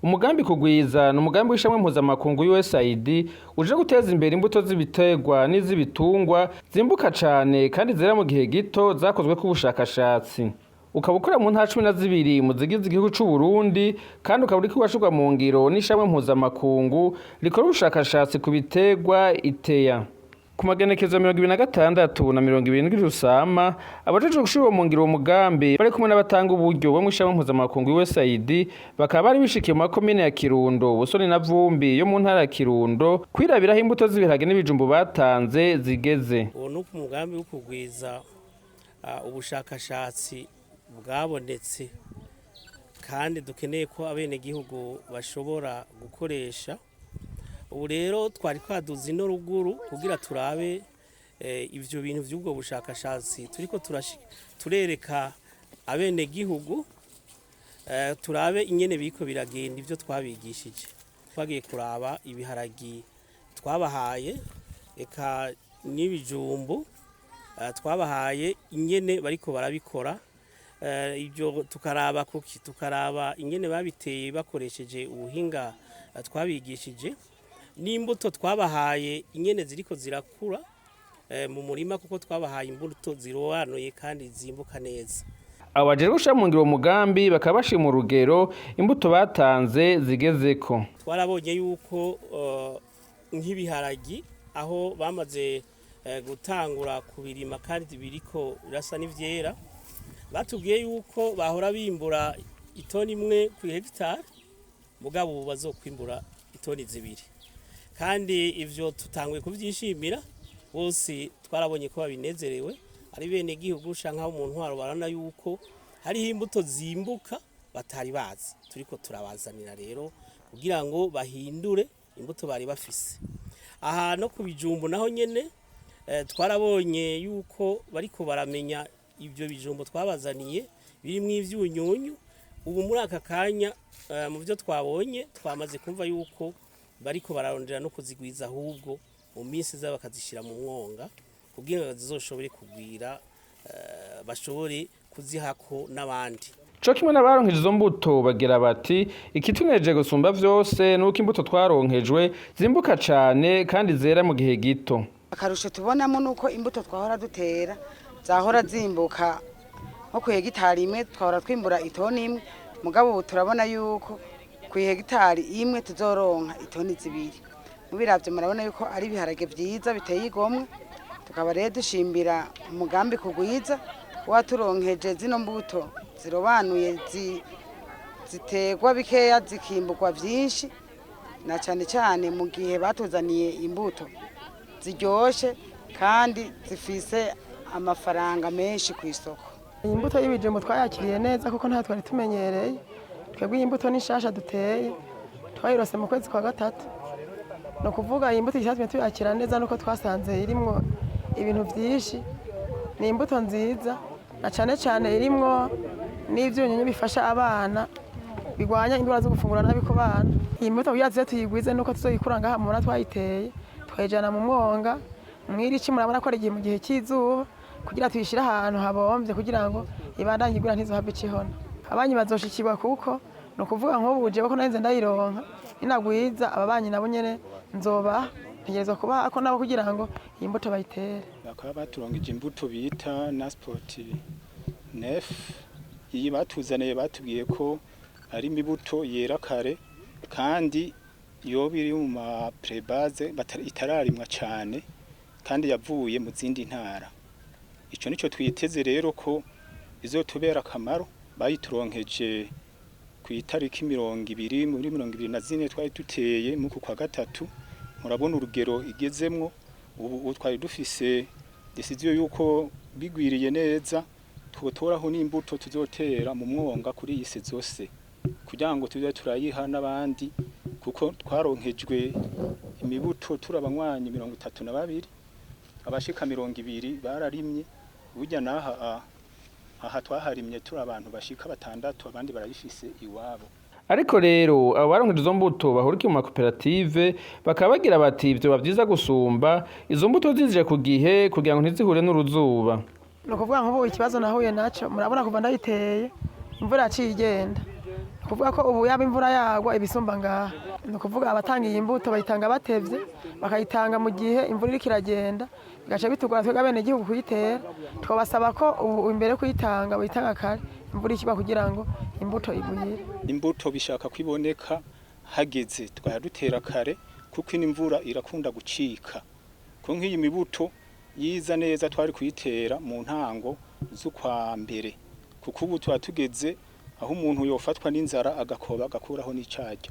Umugambi Kugwiza ni umugambi w'ishamwe mpuzamakungu USAID uje guteza imbere imbuto z'ibiterwa n'iz'ibitungwa zimbuka cane kandi zera mu gihe gito zakozweko ubushakashatsi. Ukaba ukora mu ntara 12 mu zigize igihugu c'u Burundi, kandi ukaba uriko urashirwa mu ngiro n'ishamwe mpuzamakungu rikora ubushakashatsi ku biterwa ITEA. Ku magenekezo 26 na 70 Rusama, abajejwe gushira mu ngiro uwo mugambi bari kumwe n'abatanga uburyo bo mw'ishami mpuzamakungu USAID bakaba bari bishikiye mu makomine ya Kirundo, Busoni na Vumbi yo mu ntara ya Kirundo kwirabiraho imbuto z'ibiharage n'ibijumbu batanze zigeze. Uwo ni umugambi wo kugwiza ubushakashatsi bwabonetse kandi dukeneye ko abenegihugu bashobora gukoresha. Ubu rero twari twaduze ino ruguru kugira turabe ivyo bintu vy'ubwo bushakashatsi turiko turereka abenegihugu, turabe ingene biriko biragenda ivyo twabigishije. Twagiye kuraba ibiharagi twabahaye eka n'ibijumbu twabahaye ingene bariko barabikora, ibyo tukaraba kuki tukaraba ingene babiteye bakoresheje ubuhinga twabigishije, n'imbuto twabahaye ingene ziriko zirakura mu murima, kuko twabahaye imbuto zirobanuye kandi zimbuka neza. Abo bajejwe gushira mu ngiro uwo mugambi bakaba bashima urugero imbuto batanze zigezeko. Twarabonye yuko nk'ibiharagi aho bamaze gutangura kubirima kandi biriko birasa n'ivyera, batubwiye yuko bahora bimbura itoni 1 ku hegitari, mugabo ubu bazokwimbura itoni 2, kandi ivyo tutanguye kuvyishimira. Bose twarabonye ko babinezerewe, ari bene gihugu canke abo mu ntwaro, barana yuko hariho imbuto zimbuka batari bazi turiko turabazanira rero kugira ngo bahindure imbuto bari bafise. Aha no ku bijumbu naho nyene twarabonye yuko bariko baramenya ibyo bijumbu twabazaniye birimwo ivyunyunyu. Ubu muri aka kanya, mu byo twabonye, twamaze kumva yuko bariko bararondera no kuzigwiza, ahubwo mu minsi iza bakazishyira mu mwonga kugira ngo zizoshobore kugwira, bashobore kuzihako n'abandi. Co kimwe n'abaronkeje izo mbuto bagira bati: "Ikituneje gusumba vyose nuko imbuto twaronkejwe zimbuka cane kandi zera mu gihe gito." Akarusho tubonamo nuko imbuto twahora dutera zahora zimbuka nko ku hegitari 1 twahora twimbura itoni 1, mugabo ubu turabona yuko ku hegitari 1 tuzoronka itoni 2. Mubiravye murabona yuko ari ibiharage vyiza biteye igomwe. Tukaba rero dushimbira umugambi Kugwiza waturonkeje zino mbuto zirobanuye, ziterwa bikeya zikimburwa vyinshi, na cane cane mu gihe batuzaniye imbuto ziryoshe kandi zifise amafaranga menshi ku isoko. Iyi mbuto y'ibijumbu twayakiriye neza kuko nta twari tumenyereye. Twebwe iyi mbuto ni nshasha duteye, twayirose mu kwezi kwa gatatu. Ni ukuvuga iyi mbuto icyatumye tuyakira neza nuko twasanze irimwo ibintu byinshi. Ni imbuto nziza, na cane cane irimwo n'ivyunyunyu bifasha abana, bigwanya indwara zo gufungura nabi ku bana. Iyi mbuto kugira tuze tuyigwize nuko tuzoyikura ngaha mubona twayiteye, tukayijana mu mwonga mw'iri ci. Murabona ko ari igihe mu gihe cy'izuba, kugira tuyishire ahantu habomvye kugira ngo ibandanye igura, ntizohave icihona. Abanyi bazoshikirwa, kuko ni ukuvuga nk'ubu jewe ko narinze ndayironka, ninagwiza ababanyi nabo nyene nzobaha, ntegerezwa kubaha ko nabo kugira ngo iyi mbuto bayitere. Bakaba baturongeje imbuto bita Nasport 9. Iyi batuzaniye batubwiye ko ari imibuto yera kare kandi yoba iri mu ma pré-base itararimwa cane kandi yavuye mu zindi ntara. Ico nico twiteze rero ko izotubera akamaro. Bayituronkeje ku itariki 20 muri 24 twari duteye muku kwa gatatu. Murabona urugero igezemwo ubu. Twari dufise décision yuko bigwiriye neza twotoraho n'imbuto tuzotera mu mwonga kuri iyi zose kugira ngo tuze turayiha n'abandi, kuko twaronkejwe imibuto turi abanywanyi 32, abashika 20 bararimye. Burya naha aha twaharimye turi abantu bashika batandatu, abandi barayifise iwabo. Ariko rero abo baronkeje izo mbuto bahurikiye mu makoperative bakaba bagira bati: "Vyoba vyiza gusumba izo mbuto zizije ku gihe kugira ngo ntizihure n'uruzuba." Ni ukuvuga nk'ubu ikibazo nahuye nacyo, murabona kuva ndayiteye imvura yaciye igenda. Ni Ni ukuvuga ko ubu yaba imvura yagwa ibisumba ngaha. Ni ukuvuga abatanga iyi mbuto bayitanga batevye, bakayitanga mu gihe imvura iriko iragenda, bigaca bitugora twebwe abenegihugu kuyitera. Twabasaba ko ubu imbere yo kuyitanga bayitanga kare imvura ikigwa kugira ngo imbuto igwire. Imbuto bishaka kwiboneka hageze, tukajya dutera kare kuko imvura irakunda gucika. Ko nk'iyi mibuto yiza neza twari kuyitera mu ntango z'ukwa mbere, kuko ubu tuba tugeze aho umuntu yofatwa n'inzara agakoba agakuraho n'icarya.